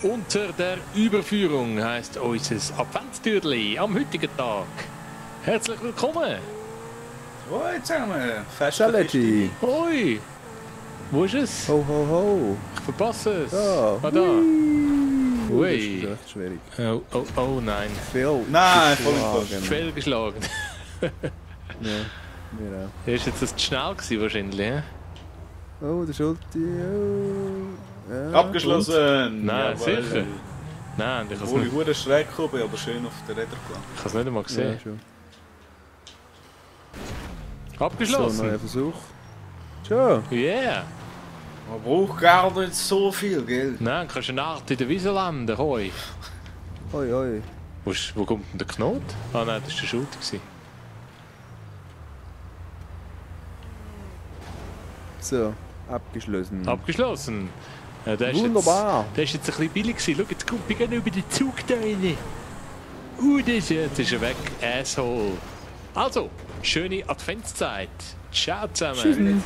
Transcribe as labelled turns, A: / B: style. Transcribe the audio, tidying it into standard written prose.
A: Unter der Überführung heisst unser Adventstürli am heutigen Tag. Herzlich willkommen.
B: Hoi zusammen.
C: Schaletti.
A: Hoi. Wo ist es?
C: Ho, ho, ho.
A: Ich verpasse es.
C: Da.
A: Ah, da.
C: Ui. Das ist echt schwierig.
A: Oh, oh, oh nein.
B: Nein,
A: Fehlgeschlagen.
C: Ja, mir auch.
A: Ist jetzt das zu schnell gewesen wahrscheinlich, he?
C: Oh, der Schulti. Oh. Ja,
B: Abgeschlossen.
A: Nein,
B: Jawohl.
A: sicher. Nein, ich habe
B: Obwohl ich
A: es
B: hure schräg gekommen bin, aber schön auf den Rädern gelandet.
A: nicht einmal
C: Ja,
A: gesehen.
C: schon. So,
A: Abgeschlossen.
C: neuer Versuch. Schon.
A: Yeah.
B: Man braucht gar nicht so viel, gell?
A: Nein, kannst du eine Art in der Wiese landen, hoi.
C: Oi, oi.
A: Wo kommt denn der Knot? Ah nein, das war der Shooter gewesen.
C: So, abgeschlossen.
A: Abgeschlossen. Ja, der ist
C: Wunderbar.
A: Jetzt, der ist jetzt ein bisschen billig gewesen. Schau, jetzt kommt ich über den Zug da rein. Jetzt ist er weg. Asshole. Also, schöne Adventszeit. Ciao zusammen.
C: Tschüss.